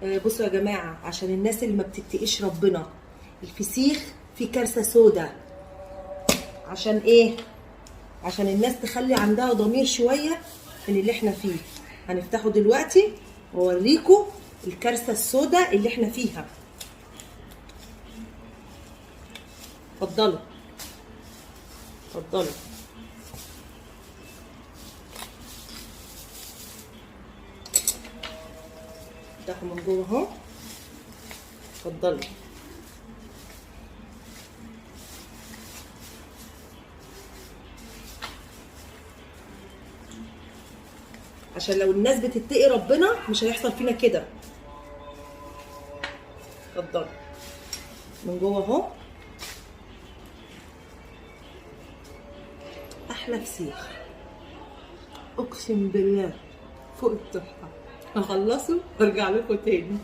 بصوا يا جماعة، عشان الناس اللي ما بتتقيش ربنا، الفسيخ في كارثة سودة. عشان ايه؟ عشان الناس تخلي عندها ضمير شوية من اللي احنا فيه. هنفتحه دلوقتي واوريكم الكارثة السوداء اللي احنا فيها. اتفضلوا اتفضلوا. افتحوا من جوه اهو، اتفضلوا. عشان لو الناس بتتقي ربنا مش هيحصل فينا كده. اتفضلوا من جوه اهو، احلى فسيخ اقسم بالله فوق التحفة. هخلصه وارجع لكم تاني.